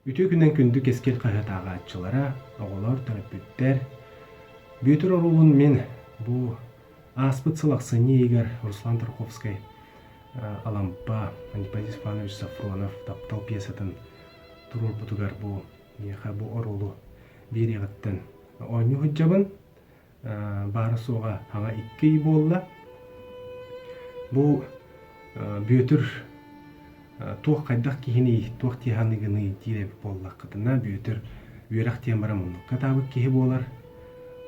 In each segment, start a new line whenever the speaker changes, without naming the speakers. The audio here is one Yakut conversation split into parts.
Үтүө күнүнэн күндү Кэскил хаһыат ааҕааччылара, оҕолор, төрөппүттэр! Бүөтүр оруолун мин бу ааспыт сыл ахсынньы ыйыгар Руслан Тарковскай Алампа Анипазий Степанович Софронов «Таптал» пьесатын туруорбутугар бу миэхэ бу оруолу биэриэҕиттэн оонньуу сылдьабын. Баара-суоҕа хаҥа икки ый буолла. Бу Бүөтүр туох хайдах киһиний, туох дии саныыгыный диир эбит буоллаххытына, Бүөтүр үөрэх диэн баран муннукка атаабыт киһи буолар.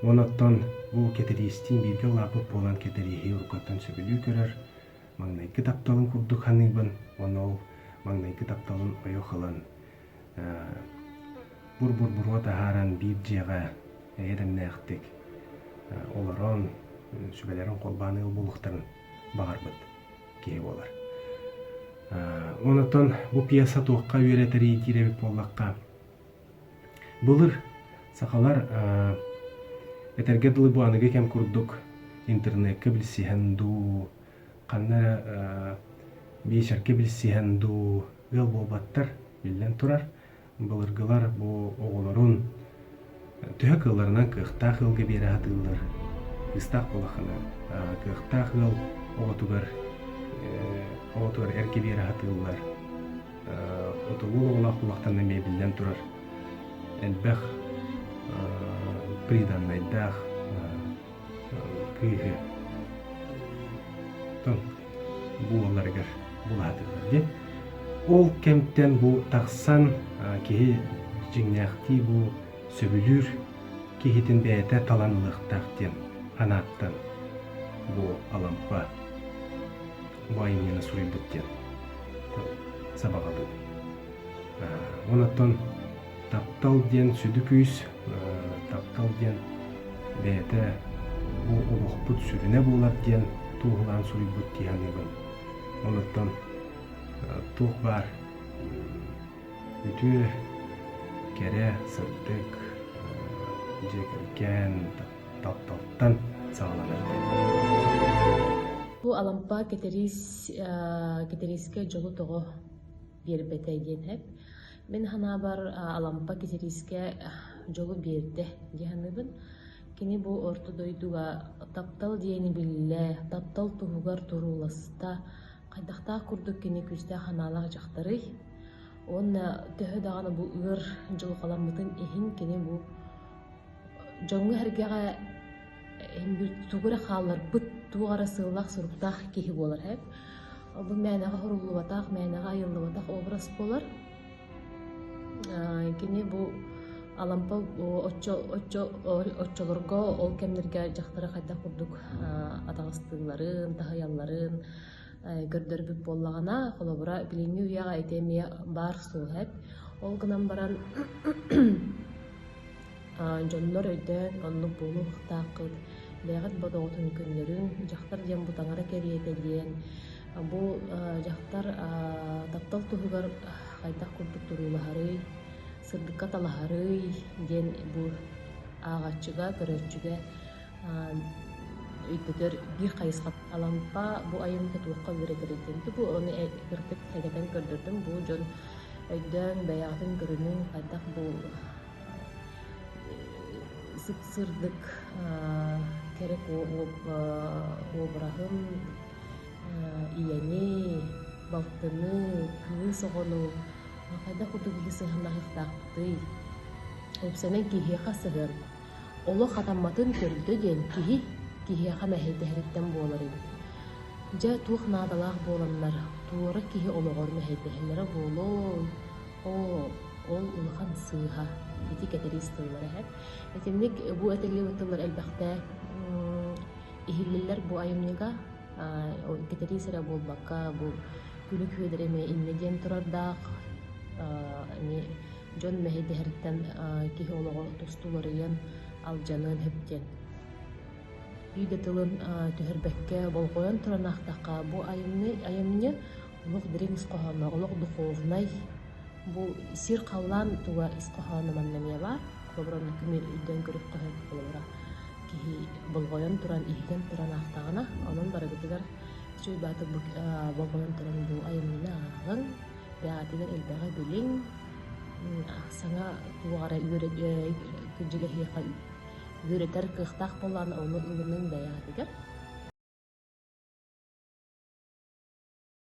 Уонна оттон бу Кэтириистиин бииргэ улааппыт буолан Кэтирииһи уруккуттан сөбүлүү көрөр, маҥнайгы тапталын курдук саныыбын уонна ол маҥнайгы тапталын ойох ылан бур-бур-буруо таһааран биир дьиэҕэ эйэ-дэмнээхтик олорон сүбэлэрин холбоон ыал буолуохтарын баҕарбыт киһи буолар. Онтон бу пьеса туохха үөрэтэрий диир эбит буоллахха, былыр сахалар этэргэ дылы бу аныгы кэм курдук интернеккэ билсиһэн дуу, ханна эрэ биэчэргэ билсиһэн дуу ыал буолбаттар, биллэн турар. Былыргылар бу оҕолорун төһө кыалларынан кыахтаах ыалга биэрэ сатыыллар. Кыыстаах буоллаххына, кыахтаах ыал оҕотугар оҕотугар эргэ биэрэ сатыыллар. Отулуул оҕолоох буоллахтарына эмиэ биллэн турар элбэх приданнайдаах кыыһы бу уолларыгар булаатылар диэн. Ол кэмтэн бу тахсан киһи дьиҥнээхтии бу сөбүлүүр киһитин бэйэтэ талан ылыахтаах диэн санааттан бу Алампа бу айымньыны суруйбут диэн сабаҕалыыбын. Онон Таптал диэн сүдү күүс, таптал диэн бэйэтэ бу олохпут сүрүнэ буолар диэн туоһулаан суруйбут дии саныыбын. Онуттан туох баар үтүө, кэрэ, сырдык дьиэ кэргэн тапталтан саҕаланар диэн.
Бу Алампа Кэтэриис Кэтэриискэ дьолу тоҕо биэрбэтэ диэн эп. Мин санаабар, Алампа Кэтэриискэ дьолу биэрдэ дии саныыбын. Кини бу орто дойдуга таптал диэни биллэ, таптал туһугар турууласта. Хайдахтаах курдук кини күүстээх санаалаах дьахтарый? Уонна төһө даҕаны бу ыар дьылҕаламмытын иһин кини бу дьоҥҥо-сэргэҕэ тугу эрэ хаалларбыт, туох эрэ сыаллаах-соруктаах киһи буолар эбит. Бу мээнэҕэ суруллубатах, мээнэҕэ айыллыбатах образ буолар. Кини бу Алампа оччо оччо оччолорго ол кэмнэргэ дьахтары хайдах курдук атаҕастыылларын, таһыйалларын көрдөрбүт буоллаҕына, холобура, билиҥҥи үйэҕэ ити эмиэ баар суол эбит. Ол гынан баран Дьоннор өйдөөн оннук буолуохтааххыт, бэйэҕит бодоҕутун көннөрүҥ, дьахтар диэн бу таҥара кэриэтэ диэн, бу дьахтар таптал туһугар хайдах курдук туруулаһарый, сырдыкка талаһарый диэн бу ааҕааччыга, көрөөччүгэ өйдөтөр биир хайысха. Алампа бу айымньыта туохха үөрэтэрий диэн бу ону кырдьык сэгэтэн көрдөрдүм. Бу дьон өйдөөн бэйэҕитин көрүнүҥ, хайдах бу сып-сырдык кэрэ уобараһын ийэни, балтыны, кыыс оҕону хайдах курдук киһи сыһыаннаһыахтаахпытый? Уопсайынан киһиэхэ сыһыан олох хатамматын төрдө диэн киһи киһиэхэ мэһэйдэһэриттэн буолар эбит. Дьэ, туох наадалаах буоланнар туора киһи олоҕор мэһэйдэһэллэрэ буолуой? Оо, ол улахан сыыһа, ити кэтэриис тыллара эһэ. Итинник бу этиллибит тыллар элбэхтэ иһиллэллэр бу айымньыга. Кэтэриис эрэ буолбакка, бу күлүк үөдэр эмиэ иннэ диэн турардаах. Эмиэ дьон мэһэйдэһэриттэн киһи олоҕо тосту уларыйан, алдьаныан сөп диэн. Биир да тылын түһэрбэккэ болҕойон туран аахтахха, бу айымньы айымньы олох дириҥ ис хоһоонноох, олох духовнай. Бу сир-халлаан тула ис хоһооно манна эмиэ баар. Холобура, оннук эмиэ өйдөөн көрүөххэ сөп. Холобура, киһи болҕойон туран, иһитэн туран аахтаҕына, онон барыгытыгар үчүгэй баатык болҕойон туран бу айымньыны ааҕыҥ, бэйэҕитигэр элбэҕи билиҥ. Саҥа туох эрэ кырдьык эһиэхэ үөрэтэр кыахтаах буоллаҕына, ону ылыныҥ бэйэҕитигэр.